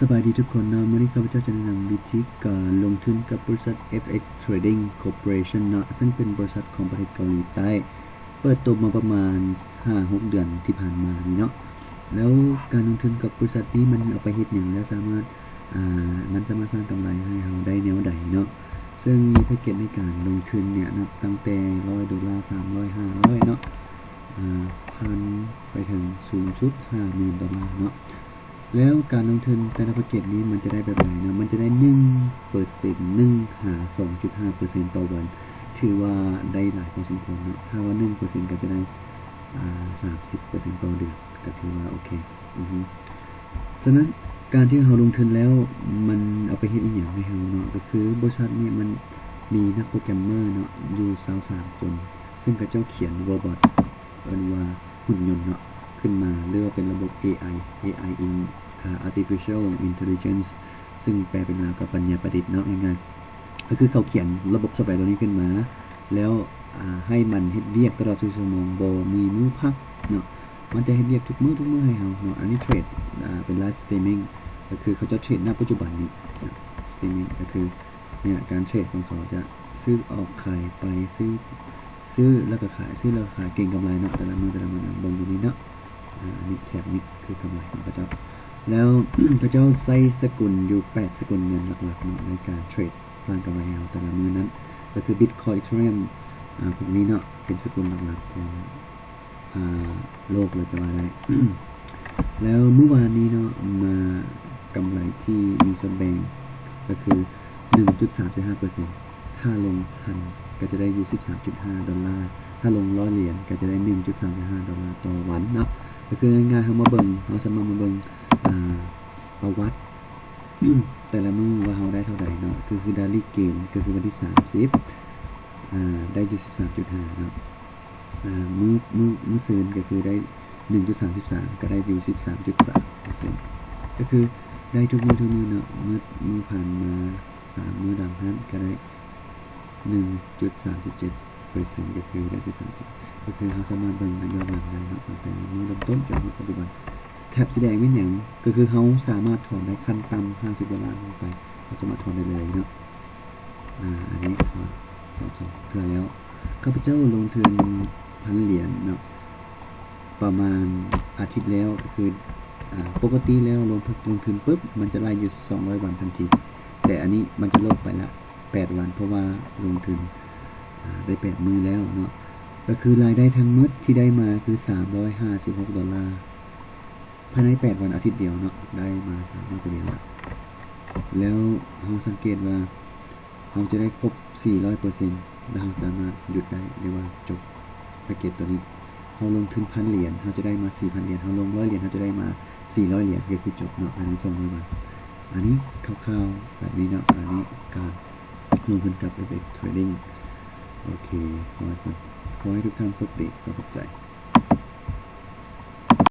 ສະບາຍດີທຸກຄົນເນາະ, ມື້ນີ້ຂ້າພະເຈົ້າຈະແນະນຳວິທີການລົງທຶນກັບບໍລິສັດ ເອັຟເອັກ Trading Corporation ເນາະ, ເຊິ່ງເປັນບໍລິສັດຂອງປະເທດເກົາຫຼີໃຕ້, ເປີດຕົວມາປະມານຫ້າຫົກເດືອນທີ່ຜ່ານມານີ້ເນາະ. ແລ້ວການລົງທຶນກັບບໍລິສັດນີ້ມັນເອົາໄປເຮັດຫຍັງ ແລ້ວສາມາດ ອ່າ ມັນສາມາດສ້າງກຳໄລໃຫ້ເຮົາໄດ້ແນວໃດເນາະ. ເຊິ່ງມີແພັກເກັດໃນການລົງທຶນເນຍ ນັບຕັ້ງແຕ່ຮ້ອຍໂດລາ, ສາມຮ້ອຍ, ຫ້າຮ້ອຍເນາະ, ອ່າ ພັນ ໄປເຖິງສູງສຸດຫ້າໝື່ນໂດລາເນາະ. ແລ້ວການລົງທຶນແຕ່ລະແພັກເກັດນີ້ມັນຈະໄດ້ແບບໃດເນາະ? ມັນຈະໄດ້ໜຶ່ງເປີເຊັນ ໜຶ່ງຫາສອງຈຸດຫ້າເປີເຊັນຕໍ່ວັນ, ຖືວ່າໄດ້ຫຼາຍພໍສົມຄວນເນາະ. ຖ້າວ່າໜຶ່ງເປີເຊັນກໍຈະໄດ້ ອ່າ ສາມສິບເປີເຊັນຕໍ່ເດືອນ, ກໍຖືວ່າໂອເຄ. ອືຮຶ ສະນັ້ນການທີ່ເຮົາລົງທຶນແລ້ວ ມັນເອົາໄປເຮັດອີ່ຫຍັງໃຫ້ເຮົາເນາະ? ກໍຄືບໍລິສັດນີ້ມັນມີນັກໂປຣແກຣມເມີເນາະ ຢູ່ຊາວສາມຄົນ, ເຊິ່ງເຂົາເຈົ້າຂຽນໂຣບອດ ເອີ້ນວ່າຫຸ່ນຍົນເນາະ ຂຶ້ນມາ ຫຼືວ່າເປັນລະບົບ ເອໄອ ເອໄອ ເອໄອ Artificial Intelligence ເຊິ່ງແປເປັນລາວກໍປັນຍາປະດິດເນາະ ງ່າຍໆ. ກໍຄືເຂົາຂຽນລະບົບຊອບແວຕົວນີ້ຂຶ້ນມາ ແລ້ວ ອ່າ ໃຫ້ມັນເຮັດວຽກຕະຫຼອດຊາວສີ່ຊົ່ວໂມງ ບໍ່ມີມື້ພັກເນາະ, ມັນຈະເຮັດວຽກທຸກມື້ ທຸກມື້ໃຫ້ເຮົາເນາະ. ອັນນີ້ເທຣດ ອ່າ ເປັນ live streaming ກໍຄືເຂົາເຈົ້າເທຣດ ນະ ປັດຈຸບັນນີ້ streaming ກໍຄື ນີ້ແຫຼະ ການເທຣດຂອງເຂົາຈະຊື້ອອກຂາຍໄປ ຊື້ ຊື້ແລ້ວກໍຂາຍ ຊື້ແລ້ວກໍຂາຍ ເກັງກຳໄລເນາະ ແຕ່ລະມື້ ແຕ່ລະມື້ເນາະ. ເບິ່ງຢູ່ນີ້ເນາະ ອາ ອັນນີ້ແຖບນີ້ຄືກຳໄລຂອງເຂົາເຈົ້າ. ແລ້ວເຂົາເຈົ້າໃຊ້ສະກຸນຢູ່ແປດສະກຸນເງິນຫຼັກໆເນາະ ໃນການເທຣດສ້າງກຳໄລໃຫ້ເຮົາແຕ່ລະມື້ນັ້ນ ກໍຄື Bitcoin Ethereum ອາ ພວກນີ້ເນາະ ເປັນສະກຸນຫຼັກໆຂອງ ອ່າ ໂລກເລີຍກໍວ່າໄດ້. ແລ້ວມື້ວານນີ້ເນາະ ມາກຳໄລທີ່ມີສ່ວນແບ່ງກໍຄືໜຶ່ງຈຸດສາມສິບຫ້າເປີເຊັນ, ຖ້າລົງພັນກໍຈະໄດ້ຢູ່ສິບສາມຈຸດຫ້າໂດລາ, ຖ້າລົງຮ້ອຍຫຼຽນກໍຈະໄດ້ໜຶ່ງຈຸດສາມສິບຫ້າໂດລາຕໍ່ວັນເນາະ. ກໍຄືງ່າຍໆ ເຮົາມາເບິ່ງ ເຮົາສາມາດມາເບິ່ງ ອ່າ ປະຫວັດແຕ່ລະມື້ວ່າເຮົາໄດ້ເທົ່າໃດເນາະ. ກໍຄື daily gain ກໍຄືວັນທີສາມສິບ ອ່າ ໄດ້ຢູ່ສິບສາມຈຸດຫ້າເນາະ. ອ່າ ມື້ ມື້ ມື້ຊືນກໍຄືໄດ້ໜຶ່ງຈຸດສາມສິບສາມ ກໍໄດ້ຢູ່ສິບສາມຈຸດສາມເປີເຊັນ, ກໍຄືໄດ້ທຸກມື້ ທຸກມື້ເນາະ. ມື້ ມື້ຜ່ານມາສາມມື້ຫຼັງຫັ້ນກໍໄດ້ໜຶ່ງຈຸດສາມສິບເຈັດເປີເຊັນ ກໍຄືໄດ້ສິບສາມຈຸດ ກໍຄືເຮົາສາມາດເບິ່ງໃນຍ້ອນຫຼັງໄດ້ເນາະ ຕັ້ງແຕ່ມື້ເລີ່ມຕົ້ນຈົນຮອດປັດຈຸບັນ. ແຖບສີແດງແມ່ນຫຍັງ? ກໍຄືເຮົາສາມາດຖອນໄດ້ຂັ້ນຕ່ຳຫ້າສິບໂດລາຂຶ້ນໄປ, ເຮົາສາມາດຖອນໄດ້ເລີຍເນາະ. ອາ ອັນນີ້ ເພື່ອແລ້ວ ຂ້າພະເຈົ້າລົງທຶນພັນຫຼຽນເນາະ ປະມານອາທິດແລ້ວ. ກໍຄື ອາ ປົກກະຕິແລ້ວລົງທຶນ ລົງທຶນປຶບ ມັນຈະໄລ່ຢູ່ສອງຮ້ອຍວັນທັນທີ, ແຕ່ອັນນີ້ມັນຈະລົບໄປລະແປດວັນ ເພາະວ່າລົງທຶນ ອາ ໄດ້ແປດມື້ແລ້ວເນາະ. ກໍຄືລາຍໄດ້ທັງໝົດທີ່ໄດ້ມາຄືສາມຮ້ອຍຫ້າສິບຫົກໂດລາ ພາຍໃນແປດວັນ ອາທິດດຽວເນາະ ໄດ້ມາສາມຮ້ອຍກວ່າຫຼຽນລະ. ແລ້ວເຮົາສັງເກດວ່າເຮົາຈະໄດ້ຄົບສີ່ຮ້ອຍເປີເຊັນ ແລ້ວເຮົາສາມາດຢຸດໄດ້ ຫຼືວ່າຈົບແພັກເກັດໂຕນີ້. ເຮົາລົງທຶນພັນຫຼຽນ ເຮົາຈະໄດ້ມາສີ່ພັນຫຼຽນ, ເຮົາລົງຮ້ອຍຫຼຽນ ເຮົາຈະໄດ້ມາສີ່ຮ້ອຍຫຼຽນ ກໍຄືຈົບເນາະ ພາຍໃນສອງຮ້ອຍວັນ. ອັນນີ້ຄ່າວໆແບບນີ້ເນາະ, ອັນນີ້ການລົງທຶນກັບ ເອັຟເອັກ Trading. ໂອເຄ ຂໍໃຫ້ ຂໍໃຫ້ທຸກທ່ານໂຊກດີ, ຂອບໃຈ.